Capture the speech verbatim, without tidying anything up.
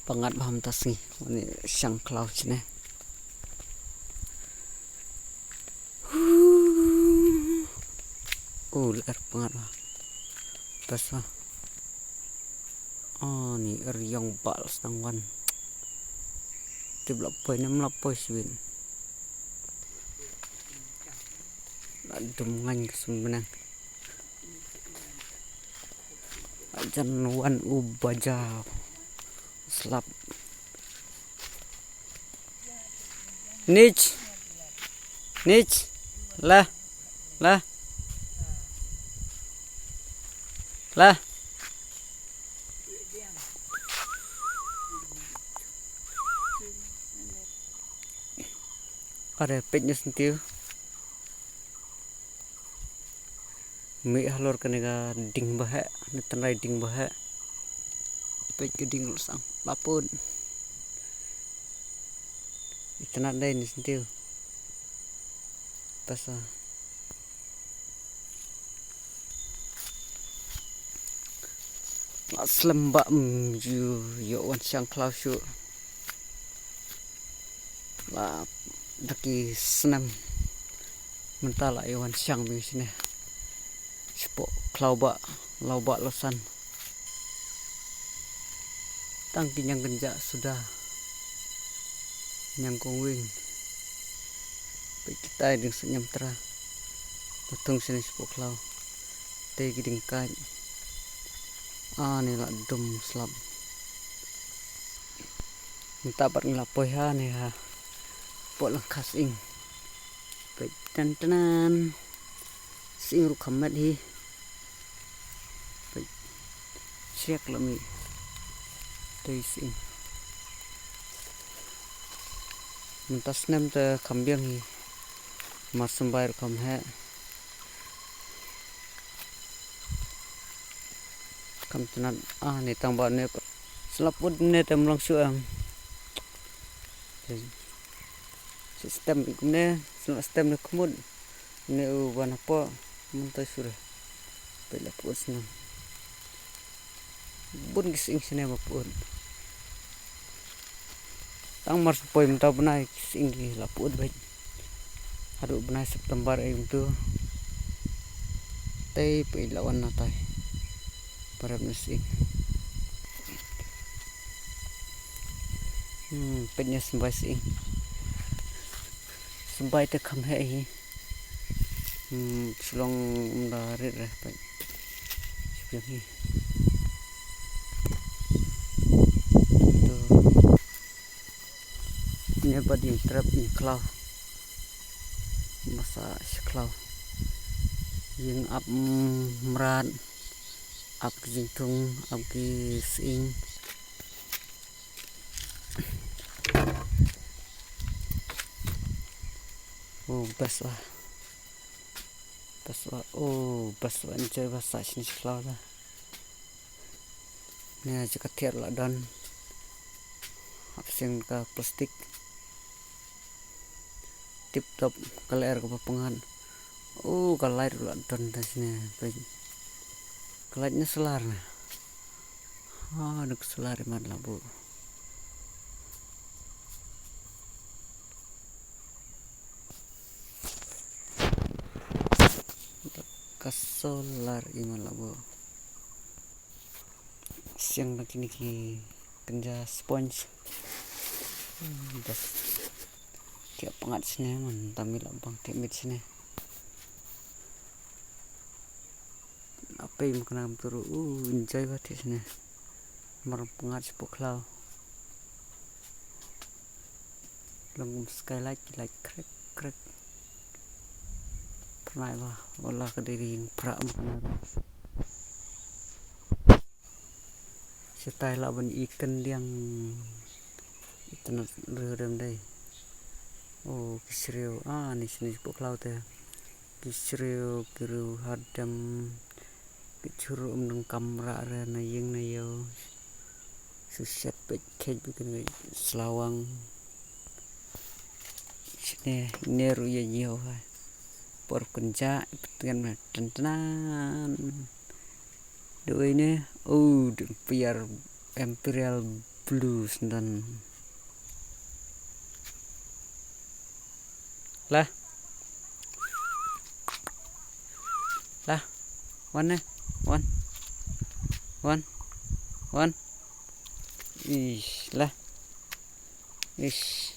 Pyngngad bha mynta sngi. Wan ïa shang khlaw shane. U lyer pyngngad bha. Best bha. Ani er ïong bal sdang wan. Tip la poi ne em la poi shuh. La dum ngaiñ ka sum bneng. Jan wan u ba ja slap. Nich. Nich. La. La. La. Are peit ne syntiew. Mih halor kane ka ding ba heh, ne tynrai ding ba heh. Peit ka ding la sdang, la pud. Itynnad dei ne syntiew. Pasa. La slem ba, mm, ju ïoh wan shang khlaw shuh. La da ki snem mynta la ïoh wan shang bad shane. Shapoh khlaw ba, law ba law san. Tang ki ñiang kynjah suda. Ñiang kongwing. Peit kitai ding sngem tra. Ba thung shane shapoh khlaw. Te ki ding kait. Ani la dum slap. Mynta pat ngi la poi ha ne ha. Poh lyngkha sying. Peit tan tan. Sying ruh kham met hi. Peit. Siak la mih. Te sying. Mynta snem te kham biang hi. Mar symbai ruh kham heh. Kham tynnad, ah, ne tang ba ne. Slap pud ne tem long shu em. System ne, slap system ne khmut. Ne u ban hapoh, mynta shu re. Peit la pud snem. Bun ki sying shane ba pud. Tang mar shu poi mynta bnai ki sying ki la pud beit. Haduh bnai September ei mynta. Tei peit la wan na tai. Parap na sying. Hmm, peit ne symbai sying. Symbai te kham heh hi. Hmm, shlong um da rit re peit. Shu biang hi. To. Ne ba ding trep ïing khlaw. Masa shi khlaw. Ïing ap, mm, mrad. Ap ki jingthung, ap ki sying. Oh, best ba. Best ba. Oh, best ba. Enjoy ba sa shini shi khlaw da. Ne, jaka thiar la don. Hap seng ka plastik. Tip top ka lyer kaba pyngngad. Oh, ka light la don ta shini. Ka light ne solar ne. Ha, ne ka solar imat la buh. Ka solar imat la buh. Siang na kine ki kynja sponge. Hmm, bas. Ki ap pyngngad shine man, tami la bang te mit shine. Apei ma kane kam turu, u, enjoy ba te shine. Mar pyngngad shapoh khlaw. Long kum skylight, ki light krek krek. Pynai ba, wala ka dei ring phra ma kane. Shatai lah ban i kyndiang. Itynnad riew dem dei. Oh, ki shriew. Ah, ni shini shapoh khlaw te. Ki shriew, ki riew hadem. Ki churu um dang kam rah re na ïing na ïew. Shu shet peit kheit peit kane slawang. Shine ne ruh ïa ïew ha. Por kynja pyntian na tyntan. Dawei ne, oh, Imperial, Imperial Blue sendon. Lah. Lah. Wan ne. Wan. Wan. Wan. Ish, lah. Ish.